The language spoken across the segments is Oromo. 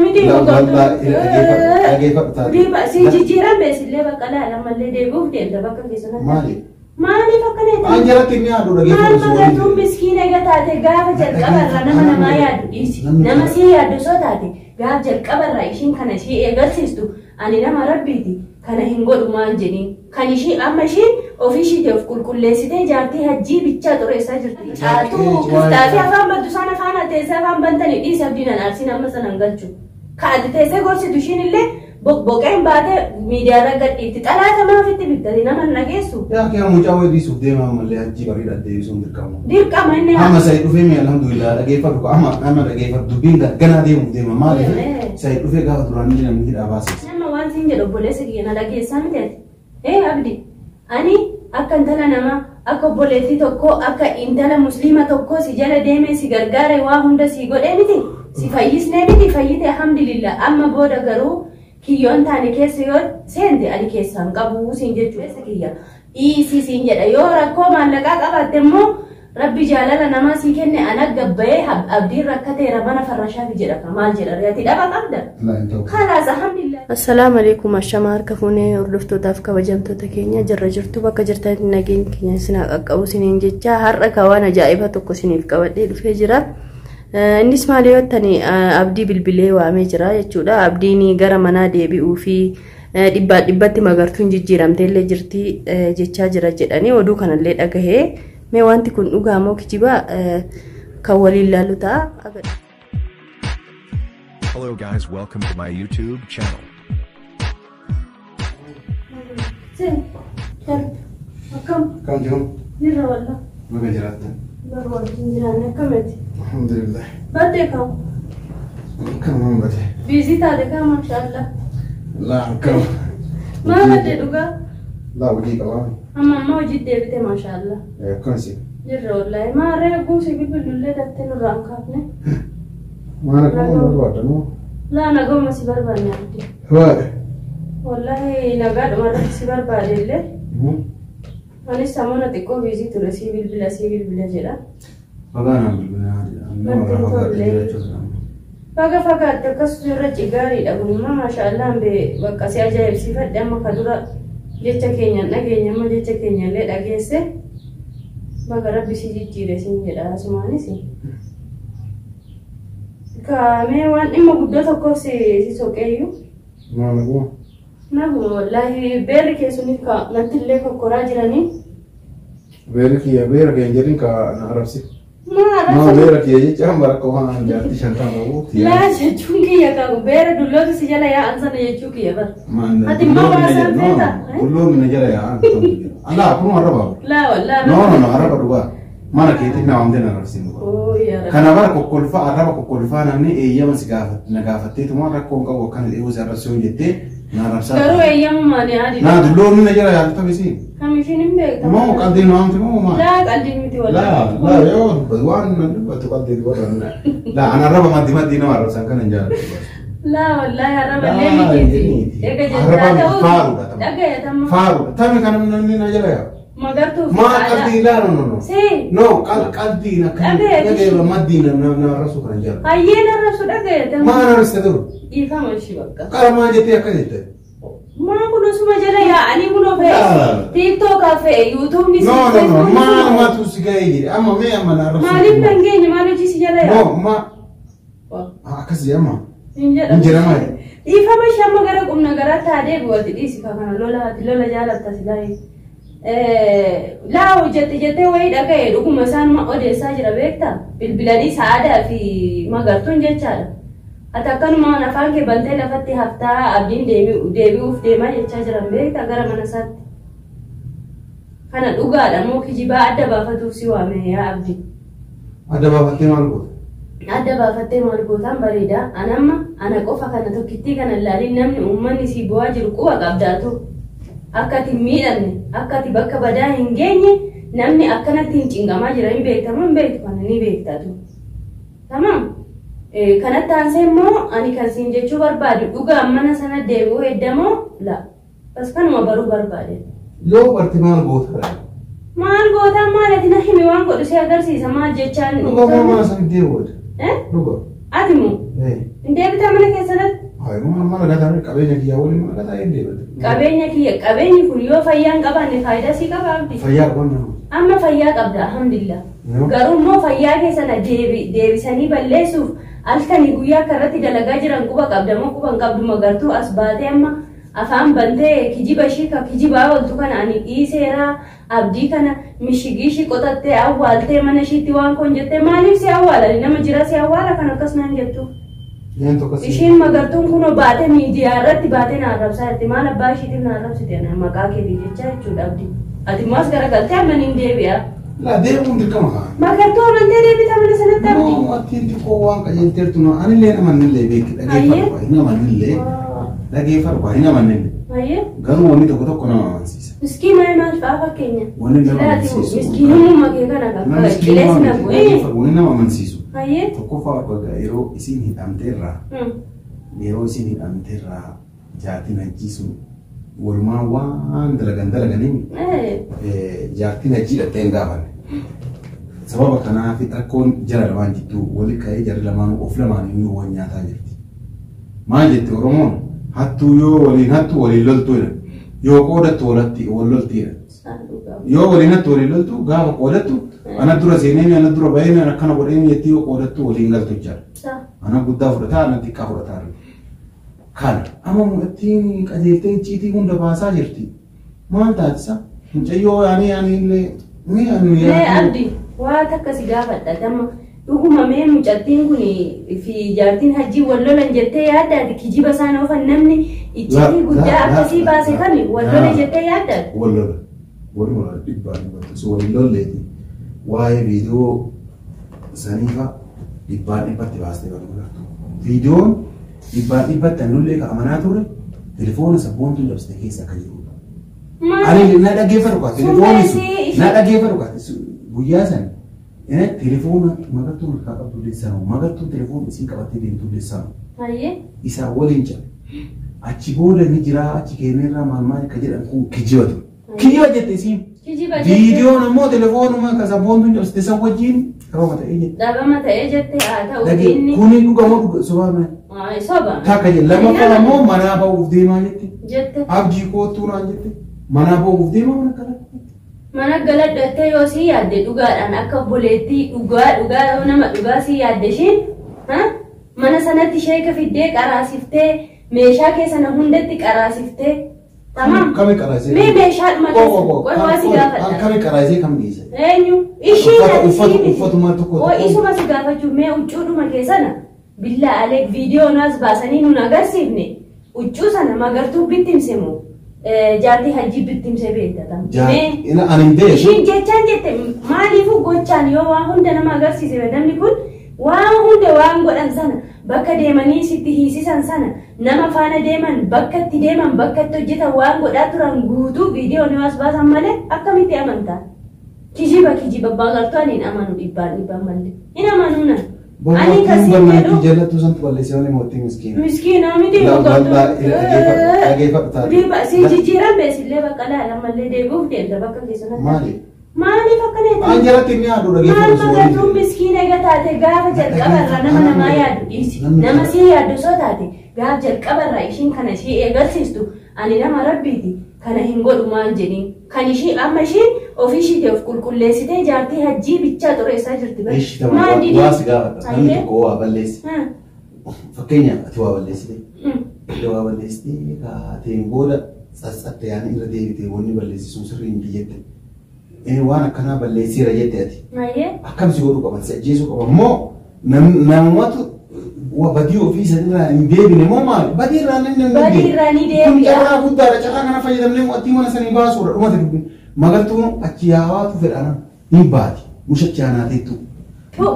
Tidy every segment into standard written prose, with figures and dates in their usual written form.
Miti Wallaahi dhageeffadhu taate. Deeba si jijjiiran beesillee bakka laala mallee deebi'uuf deemta bakka keessa. Maali? Maaliif akkana An jalatti inni haadhu Maal dhageeffadhu si magartuun waliin. miskiina egaa taate gaafa jalqabarraa nama namaa yaadu dhiisi. Nama sii yaaddu osoo taate gaafa jalqabarraa ishiin kana ishii eegalsiistu ani nama rabbiiti kana hin godhu maal jedhiin. Kan ishii amma ishiin ofii ishiitii of qulqulleessitee jaartii hajjii bichaa xureessaa jirti. Caatuu kiftaa fi afaan baddu sana faana teessee afaan bantanii dhiisi abdiin an aarsiin amma sana hin galchu. Ka ati teessee gorsitu ishiin illee boqboqeen baatee miidiyaarra gadhiifti. Xalaata maaf itti bittati nama hin dhageessu. Yaa kee mucaa wayii dhiisuuf deema ammallee hajjii bareeda deebisuun dirqama. Dirqama inni Amma sa'i dhufee mi alhamdulillah dhageeffadhu ka amma amma dhageeffadhu dubbiin ganaa deemuuf deema maaliif sa'i dhufee gaafa duraanii namni hidhaa baasisa. Nama waan siin jedhu obboleessa kiyya na dhageessaa miti ati. Ee Abdi, ani akka intala namaa, akka obboleettii tokkoo, akka intala musliima tokkoo si jala deemee si gargaare waa hunda si godhee miti. Si fayyisnee miti fayyite alhamdulillah. Amma booda garuu kiyyoon taane keessa yoo seente ani keessaan qabu siin jechuudha kiyya. Dhiisii siin jedha yoo rakkoo maallaqaa qabaatte immoo Rabbi jaalala namaa sii kenne ana gabbayee abdiin rakkateera mana farrashaafi jedha ka maal jedha ati dhaba qabda. Khalaas alhamdulillah. Assalaamu alaikum ashama harka fuunee hordoftootaaf kabajamtoota keenya jirra jirtu bakka jirtanitti nageenya keenya isin haa qaqqabu isiniin jecha har'a ka waan ajaa'iba tokko isiniif qabadhee dhufee jira. Innis maali yoo jettani abdii bilbilee waamee jira jechuudha. Abdiin gara manaa deebi'uu fi dhibbaa dhibbatti magartuun jijjiiramtee illee jirti jechaa jira jedhanii oduu kanallee dhagahee mee wanti kun dhugaa moo kijibaa kan waliin laalu ta'a. Hello guys, welcome to my YouTube channel. Seen, akkam Kam jiru? jirra wallah. Baga jiraattan. Baga wajjin jiraanne akkamiti? Alhamdulillah. Baddee kam? Akkanuma bate. Biizii taate kaa maashaallah. Laa akkanuma. Maal baddee dhugaa? Laa hojii qabaa. Amma amma hojiitti deebite maashaallah. Akkam si? Jirra wallahi. Maarree guusii bilbilullee daftee nurraa hin kaafne. Maal akkuma barbaaddan Laa nagoma si barbaanne abdi. Waa. Wallahi nagaadhuma irratti si barbaade illee. Anis sammuna xiqqoo biizii ture sii bilbila sii bilbila jedha. Bagaa naan bilbilaa jedha. Nama irraa fagaadhee jiraachuu Faga fagaatte akkasuma irra cigaariidha kun immoo maashaallah bee bakka si ajaa'ibsiifadhe amma ka dura jecha keenyaan dhageenya amma jecha keenya illee dhageesse baga rabbi si jijjiire siin jedha asumaanis. Kaamee waan dhimma guddoo tokkoof si si soqeeyyu. Maal naguma? Naguma wallaahi beerri keessunis ka natti illee kokkoraa jiranii. Beerri kiyya beera keenya jedhin ka na arabsi. Maa Maa beera kiyya jecha hamba rakkoo waan jaartii shantaan qabu. Laa jechuun kiyya qabu beera dulloota si jala yaa'an sana jechuu kiyya bara. Ati immoo baasaan feeta? Dulloonni na jala yaa'an. Alaa kun arraba. Laa wallaahi. No no no arraba dhugaa. Mana keetti na waamtee na arrabsiin dhugaa. Oo yaa Rabbi. Kana bara kokkolfaa arraba kokkolfaa namni eeyyama si gaafate na gaafatteetuma rakkoon qabu akkana dhiyeessuu si arrabsuu jettee na arrabsaa. Garuu eeyyamumaan yaadi. Naa dulloonni na jala yaa'an ta'e Kam ishiin hin beekta. Moo qalbii na waamte moo maal? Laa qalbii miti Laa wallaahi. laa yoo dubbatu waan na dubbatu qalbii dubbatu. Laa ana arraba maddi maddi nama arrabsan kana hin jaalladhu. Laa wallaahi arraba illee mitiiti. Eega Arraba jettaa ta'uu. faaruudha. Dhagaya tamma. Faaruudha. Tami kana namni na jala yaa'u. Magartuu fi Maa caalaa. qalbii laa no no no. Si. No qalbii na kan Dhagaya dhagaya maddii na na arrabsu kana hin jaalladhu. Hayyeen arrabsu dhagaya tamma. Maa na arrabsite duru? Dhiifama ishii bakka. Qara maa jettee akka jette? Maa kun osuma jala yaa'anii kunoo fe'e. Laa. Tiiktookaa fe'e yuutuubni No no no maa maatu si ga'ee jire amma mee amma na arrabsu. Maaliif kan geenye maal hojii si jala No yaa'a? ma akkas jedhama. Hin jedhamu. Hin jedhamaa. Dhiifama ishee amma gara qubna garaatti haa deebi'u ati dhiisi ka kana lola ati lola jaalatta si laayee. Laa hojjette jettee wayii dhaga'e dhuguma isaanuma odeessaa jira beektaa? Bilbilanii sa'aadaa fi magartuun jechaadha. Ati akkanumaan afaan kee bantee lafatti haftaa abdiin deebi'uuf deemaa jechaa jiran beektaa gara mana isaatti. Kana dhugaadha moo kijibaa adda baafatuuf si waame yaa abdi. Adda baafattee maal goota? Adda baafattee maal gootaan bareeda. Ana amma ana qofa kana tokkittii kana ilaalin namni uummanni si bu'aa jiru quba qabdaatu. Akka ati hin miidhamne, akka ati bakka badaa hin geenye namni akkanatti hin cinqamaa jira hin beektamu hin beektu kana ni beektaatu. Tamaam. Kanatti aansee immoo ani kan siin jechuu barbaadu dhugaan mana sana deebi'uu heddamoo la. Bas kanuma baruu barbaade. Yoo barte maal goota? Maal gootaan maal ati na himi waan godhu si agarsiisa maal jechaan. Dhugaa mana sana deebi'uudha. Eh? Dhugaa. Ati moo? Eh. Hin deebitaa mana keessa? Mana gataa qabeenya kiyyaa waliin mana gataa hin deebate. Qabeenya kiyya qabeenyi kun yoo fayyaa hin qabaanne faayidaa sii qaba abdi. Fayyaa qaban nama. Amma fayyaa qabda alhamdulillah. Garuu immoo fayyaa kee sana deebisanii balleessuuf halkanii guyyaa akka irratti dalagaa jiran quba qabda moo quba hin qabdu magartuu as baatee amma afaan bantee kijiba ishii ka kijibaa ooltu kana ani dhiiseera abdii kana mishigii ishii qotattee awwaaltee mana ishiitti waan kun jettee maaliif si awwaalani nama jira si awwaala kan akkas naan jettu. Ishiin magartuun kunoo baatee miidiyaa irratti baatee na arrabsaa jirti maal abbaa ishiitiif na arrabsite na maqaa keetii jecha jechuudha abdii. Ati immoo as garagaltee amma niin deebi'a. Laa deemuun dirqama kaa. Magartuu amantee deebita mana sanatti abdii. No, ati xiqqoo waan qajeelteertu no anillee namannillee beeki dhageeffadhu hin amannillee dhageeffadhu hin amannillee. Garuu wanni tokko tokko nama amansiisa. Miskiina maal fa'aa fakkeenya? Wanni nama amansiisu. Miskiinummaa kee kana kan qilees na bu'ee. Wanni nama amansiisu. Tokkoffaa yeroo isiin hidhamteerraa yeroo isiin hidhamteerraa jaartiin ajjiisu walumaa waan dalagan dalaganiin jaartiin hajjii dhattee hin gaafanne. Sababa kanaaf rakkoon jara lamaan jidduu wali ka'ee jarri lamaan of lamaan iyyuu waan nyaataa jirti. Maal jette Oromoon hattuu yoo waliin hattu waliin loltuudha. Yoo qoodattu walatti wal loltiidha. Yoo waliin hattu waliin loltu gaafa qoodattu ana dura seenee ana dura bahee ana akkana godhee jettee yoo qoodattu waliin galtu jechaadha. Ana guddaa fudhataa ana xiqqaa fudhataa. Kana amma mucattiin qajeeltee icciitii hunda baasaa jirti. Maal taatisa? Mucayyoo yaanii yaanii illee ni Mee Abdi waa takka si gaafadha damma dhuguma mee mucattiin kun fi jaartiin hajjii wal lolan jettee yaaddaati kijiba isaan oofan namni icciitii guddaa akkasii baase kami wal lola jettee yaaddaati. Wal lola. Wal lola dhibbaa dhibbatti so wal lolleeti. Waa'ee viidiyoo saniifa dhibbaa dhibbatti baastee barbaaddu. Viidiyoon dhibbaa dhibbatti anullee ka amanaa turre telefoona sabboontuu cabsite keessa akka jirudha. Ani na dhaggeeffadhu kaa telefoonni sun na dhaggeeffadhu kaa guyyaa sana telefoona magartuu harkaa qabdu deessanu magartuu telefoona isiin qabattee deemtu deessanu. Isaa waliin cabe achi booda ni jira achi keenyarraa maal maal akka jedhan kun kijiba ture. Kijiba jette isiin. Viidiyoon ammoo telefoonuma ka sabboontuun cabsite san wajjin dhabama ta'ee jette. Dhabama ta'ee jette haa ta'u inni. Kuni dhugamoo dhuga sobaa mana. Soba. Takka jedhe lammaffaan ammoo manaa ba'uuf deemaa jette. Jette. Abdii koottuu naan jette. Manaa ba'uuf deemaa mana kana. Mana galadhattee yoo si yaadde dhugaadhaan akka obboleettii dhugaa dhugaa yoo nama dhugaa si yaadde ishiin mana sanatti sheeka fiddee qaraasiftee meeshaa keessa hundatti qaraasiftee. Tamam. Kami qaraasee? Mee meeshaadhuma keessa waa si gaafadha. Kami qaraasee kam dhiise? Eenyu? Ishiin Uffatuma tokko tokko. Isuma si gaafachuu mee huccuudhuma keessana billaa aleek viidiyoo naas baasanii nun agarsiifne huccuu sana magartuu bittimse moo jaartii hajjii bittimse beektata. Ani hin beeku. Ishiin jechaan jette maaliifuu gochaan yoo waa hunda nama agarsiise namni kun waan hunda waan godhan sana bakka deemanii sitti hiisisan sana nama faana deeman bakka itti deeman bakka itti hojjetan waan godhaa turan guutuu viidiyoo ni as baasan malee akkamitti amantaa? Kijiba kijiba magartuu ani hin amanu dhibbaan dhibbaan malee hin amanuu nan. Ani kasii jedhu jallattuu santu balleessee malee mootii miskiina. Miskiina miti Dhaggeeffadhu. Si jijjiiran beesillee bakka laala mallee deebi'uuf deemta bakka keessatti. Maali? Maaliif akkana An jalatti inni yaadu dhaggeeffadhu. Maal magartuun miskiina egaa taate gaafa jalqabarraa nama namaa yaadu dhiisi. Nama sii yaaddu soo taate gaafa jalqabarraa ishiin kana ishii eegalsiistu ani nama rabbiiti kana hin godhu maan jedhiin. Kan ishii amma ishiin ofii ishiitii of qulqulleessitee jaartii hajjii bichaa xureessaa jirti. Maal didii? Waa si gaafadha. Namni tokko waa balleesse. Fakkeenyaaf ati waa balleessite. Waa balleessitee kaateen booda tsatsatte yaani irra deebitee wanni balleessisuun sirrii hin jette. Waan akkanaa balleesseera jette ati. Akkam si godhuu qaban si ajjeesuu qaban moo namumatu badii ofii isaaniirraa hin deebine moo maali? Badii irraa namni hin Badii irraa ni deebi'a. Kun carraa guddaadha. Carraa kana fayyadamnee mo'attii mana sanii baasuudha. Dhumate dubbiin. Magartuun achi yaawaatu fedhana hin baati. Mushachi aanaateettu.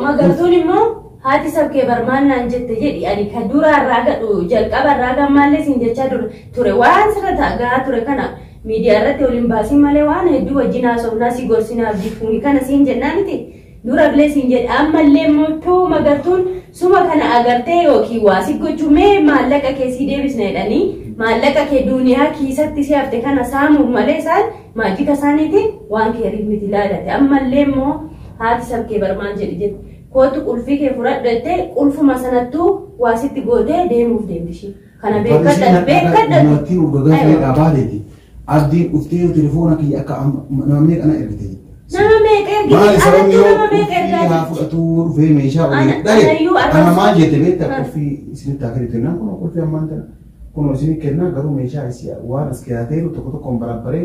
Magartuun immoo haati sabkee barmaan naan jette jedhi ani ka duraarraa gadhu jalqabarraa gammaallee siin jechaa ture waan sirra gahaa ture kana miidiyaa irratti waliin baasiin malee waan hedduu wajjin haasofnaa si gorsinaa abdii kana siin jennaa miti. Dura bilee siin jedhe ammallee immoo magartuun suma kana agartee yookiin waa si gochuu mee maallaqa kee sii deebisna jedhanii maallaqa kee duuniyaa kiisatti si hafte kana saamuuf malee isaan maajika isaaniitiin waan keeriif miti laalate ammallee immoo haati sabkee barmaan jedhi jette. Kootu qulfii kee fudhadhu jettee qulfuma sanattuu waa sitti gootee deemuuf deemti ishee. Kana beekadha beekadha. Dubartiin urgagaa fedhaa baateeti. Abdiin dhuftee telefoona kiyya akka namni kana ergite jette. Nama meeqa ergite? Maali sababni Anattuu yoo nama meeqa qulfii ergaa haa jirti? fudhatuu dhufee meeshaa Ana- olii dhage. anayyuu Ana arrabsu- maal jette beektaa Ha. qulfii isinitti haa kennitu jennaan kun qulfii ammaan tana kun isinii kennaa garuu meeshaa isii waan as keeyyateeru tokko tokkoon barabbaree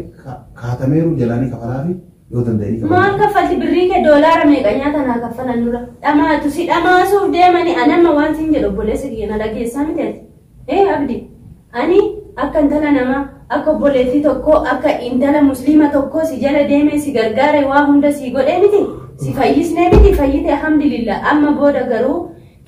kaatameeru jalaanii kafalaa fi yoo danda'anii Maal kafalaa. kaffalti birrii kee doolaara meeqa nyaata naa kaffalan dura? Dhamaatu si dhamaasuuf deemanii anamma waan siin jedhu obboleessa kiyya na dhageessaa miti ati. Ee Abdi, ani akka intala namaa, akka obboleettii tokkoo, akka intala musliima tokkoo si jala deemee si gargaare waa hunda si godhee miti. Si fayyisnee miti fayyite alhamdulillah. Amma booda garuu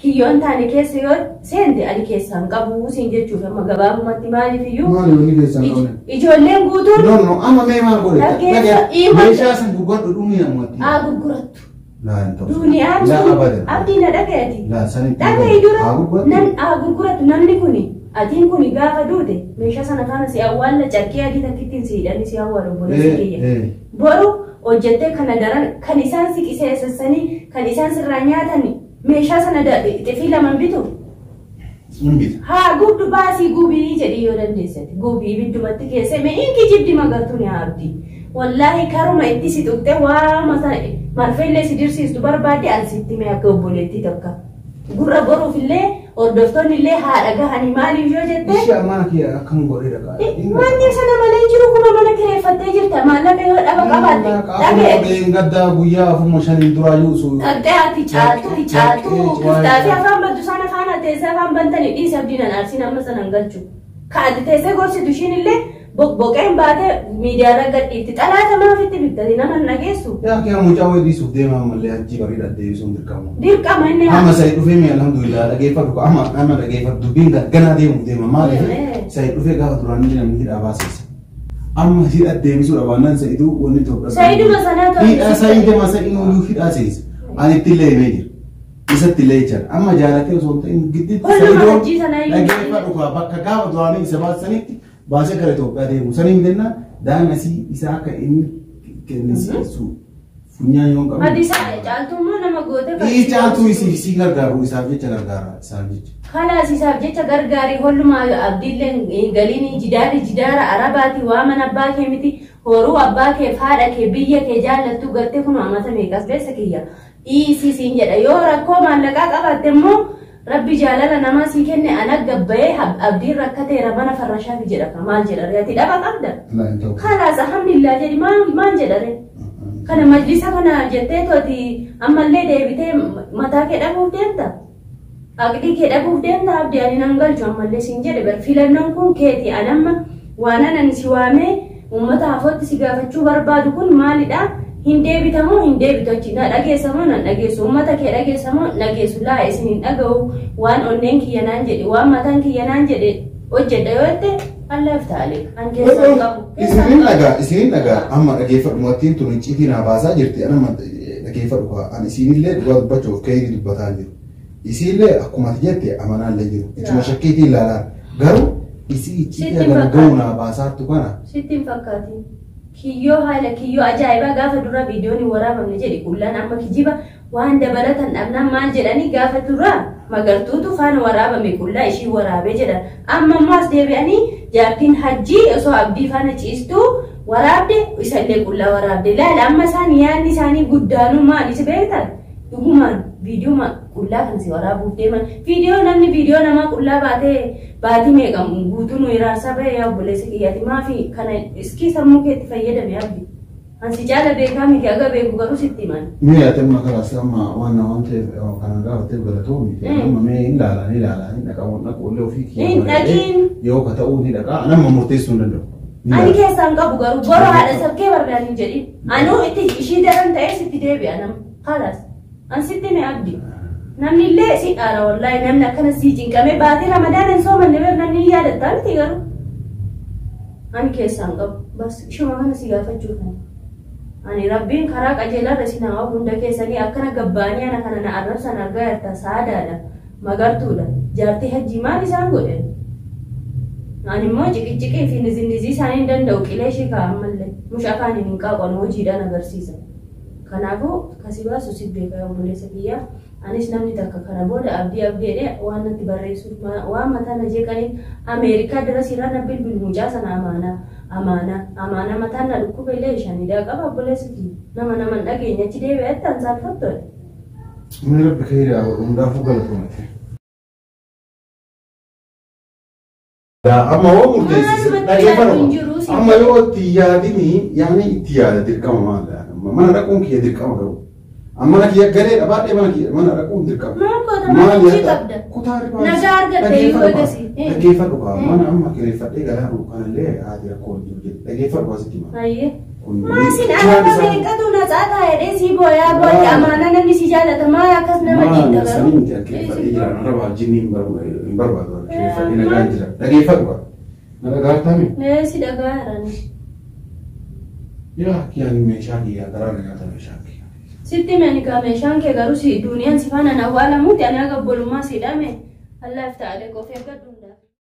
kiyyoon taane keessa yoo seente ani keessaan qabu siin jechuuf amma gabaabumatti maaliif iyyuu Maali wanni keessaan qabne? ijoolleen guutuun No no amma mee maal godhe? Dhaggeeffa- dhiima- Meeshaa san gurguradhu dhumii namatti. haa gurgurattu. Laa hin ta'u. Duniyaan Laa sun abadan. abdii na dhagayati. Laa sanitti. Dhagayi dura Haa gurgurattu. nan haa gurgurattu namni kuni atiin kuni gaafa duute meeshaa sana faana si awwaalla carqii adii takkittiin si hidhanii si awwaalu obboleessa kiyya. Boru hojjettee kana daran kan isaan si qiseessanii kan isaan sirraa nyaatani meeshaa sana xifii laman bitu. Hin bita. Haa gubdu baasii gubii jedhi yoo dandeessate gubii ibiddumatti keessa mee inki jibdi magartuun yaa abdii. Wallaahi karuma itti si tuqxe waa mata marfeellee si dirsiistu barbaadde an sitti mee akka obboleettii takka. Gurra boruuf illee hordoftoonni illee haadha gahanii maaliif yoo jette Ishee ammaan kiyya akkam godhee dhagaa. manni sana malee hin jiru kuma mana kireeffattee jirta maallaqa yoo dhaba qabaatte dhagee. Gaddaa guyyaa afurma shaniin duraa yuusu. Dhaqxee ati caaltuu caaltuu kiftaa fi afaan baddu sana faana teessee afaan bantanii dhiisa abdiin an arsiin amma sana hin galchu. Ka ati teessee gorsitu ishiin illee boqboqeen baatee miidiyaarra gadhiifti. Xalaata maafitti bittati nama hin dhageessu. Yaa kiyya mucaa wayii dhiisuuf deema ammallee hajji bareeda deebisuun dirqama. Dirqama inni Amma sa'i dhufee mi alhamdulillah dhageeffadhu amma amma dhageeffadhu dubbiin ganaa deemuuf deema maaliif sa'i dhufee gaafa duraan inni namni hidhaa baasisa. Amma hidha deebisuu dhabaannaan sa'ituu wanni Itoophiyaa. Sa'iduma sanaa to'atu. Hidha sa'iduma sa'inuu hidhaa seisa. Ani itti illee himee jira. Isatti illee jechaadha. Amma jaalatee osoo hin ta'in giddiitti Holluma hajjii sanaa iyyuu. dhageeffadhu kaa bakka gaafa duraanii isa baasanitti baasee gara Itoophiyaa deemu. Saniin jennaan daa'ima isii isaa akka inni kennisiisu funyaan yoo hin qabne. Ati caaltummaa nama goote Ii caaltuu isii gargaaru isaaf jecha gargaara isaaf jecha. Kalaas isaaf jecha gargaarii hollumaa abdiilleen galiin jidaarri jidaara arabaati waa mana abbaa kee miti horuu abbaa kee haadha kee biyya kee jaallattu gartee kun amata meeqas beessa kiyya dhiisii siin jedha yoo rakkoo maallaqaa qabaatte immoo rabbi jaalala namaa sii kenne ana gabbayee abdiin rakkateera mana farrashaafi jedha ka maal jedha ati dhaba qabda Laa hin ta'u. kalaas alhamdulillah jedhi maal jedha ree kana majlisa kana jettee tooti ammallee deebitee mataa kee dhabuuf deemta. Aqlii kee dhabuuf deemta abdii ani nan galchu ammallee siin jedhe bar filannoon kun keeti an amma waan anan si waamee uummata hafootti si gaafachuu barbaadu kun maalidha? Hin deebitamoo hin deebitu achi na dhageessamoo nan dhageessu uummata kee dhageessamoo dhageessu laa isin hin dhaga'u waan onneen kiyya naan jedhe waan mataan kiyya naan jedhe hojjedha yoo jette allaaf taale an keessaa hin qabu. Isiniin dhagaa isiniin dhagaa amma dhageeffadhu mu'attiin tun icciitii naa baasaa jirti ana amma dhageeffadhu kaa ani isiinillee dhugaa dubbachuuf ka'ee dubbataa jiru. Isiillee akkuma ati jette amanaallee jiru. Ichuma shakkiitiin ilaalaa garuu isii icciitii Sitti hin hagana fakkaatu. ga'u naa baasaattu kana Sitti hin fakkaatin. Kiyyoo haala kiyyoo ajaa'ibaa gaafa dura viidiyoon hin waraabamne jedhi qullaan amma kijiba waan dabalatan dhabnaan maal jedhanii gaafa dura magartuutu faana waraabame qullaa ishii waraabee jedhan. Amma immoo as deebi'anii jaartiin hajjii osoo abdii faana ciistuu waraabde isallee qullaa waraabde. Laala amma isaan yaadni isaanii guddaanuu maal isa beektan? Dhugumaan viidiyoo qullaa kan si waraabuuf deeman. Viidiyoo namni viidiyoo namaa qullaa baatee baatii meeqa guutuu nu iraarsaa bahee yaa obboleessa kiyyaati. Maafi kana iskii sammuu keetti fayyadame abdi. Ansi caala beekaa miti aga beeku garuu sitti himan. Mee ati amma kalaas amma waan waan ta'eef kana gaafatteef galatoomi. Amma mee hin ilaalaa ni ilaalaa hin dhaqaa dhaqullee ofii kiyya Hin dhaqiin. Yoo ka ta'uu ni dhaqaa ani amma murteessuu hin danda'u. Ni Ani ilaala. keessaan qabu garuu boroo haadha sabkee barbaadin hin jedhin. Anuu itti ishii daran ta'ee sitti deebi'a nama. Kalaas. An sitti hime abdi. Namni illee si dhaara wallaahi namni akkana sii cinqamee baatii ramadaan hin soomanne ber namni hin yaadatta miti garuu. Ani keessaan qabu. Bas ishuma kana si gaafachuuf ani. Ani rabbiin karaa qajeelarra isin haa oolu hunda keessanii akkana gabbaanii ana kana na arrabsan argaa jirta saadaadha magartuudha jaartii hajjii maal isaan godhan. Ani immoo ciqiciqii fi nizinnizii isaanii hin danda'u qilee ishee kaa'an mallee mush afaaniin hin qaaqan hojiidhaan agarsiisa. Kanaafuu kasi baasu si beekaa obboleessa kiyyaa Anis namni takka kana booda abdii abdii jedhee waan natti barreessuuf waan mataa na jeeqaniif Ameerikaa dura sirraa na bilbilu mucaa sana amaanaa amaanaa amaanaa mataan na dhukkube illee shaniidhaa qaba obboleessi kiyya. Nama nama hin dhageenye achi deebi'etti an saalfattoodha. Inni rabbi khayrii haa godhu hundaafuu galatoomate. Amma hoo murteessise Maalumatti dhaggeeffadhu. yaadu hin jiru, si Amma yoo itti yaadini yaani itti yaada dirqama maal mana dhaquun kiyya dirqama garuu. Amma mana kiyya galee dhabaadhee mana kiyya mana dhaquun dirqama. Maal goota maal hojii qabda? Kutaa ribaa. Nagaa argatte yoo eegasi. Dhaggeeffadhu kaa mana amma kireeffadhee galaa jiru kanallee haati rakkoo hin jiru jedhe dhaggeeffadhu asitti hima. Ayyee. Kun Maasin jaan araba isaa- meeqatu na caataa jedhee si booyaa boo'e amaanaa namni si jaalata maa akkas nama Maal dhiibda garuu. sanii miti kireeffadhee jira arabaa jinni hin barbaadu kireeffadhee nagaan jira dhaggeeffadhu kaa. Na dhagaartaami? Mee si dhagaa jirani. Yaa kiyyaan meeshaa kiyya garaa na nyaata meeshaan kiyya. Sitti mani kaa meeshaan kee garuu si duuniyaan si faana na awwaalamuuti ani haga obbolummaa si dhame. Allaaf ta'alee qof eeggadhu.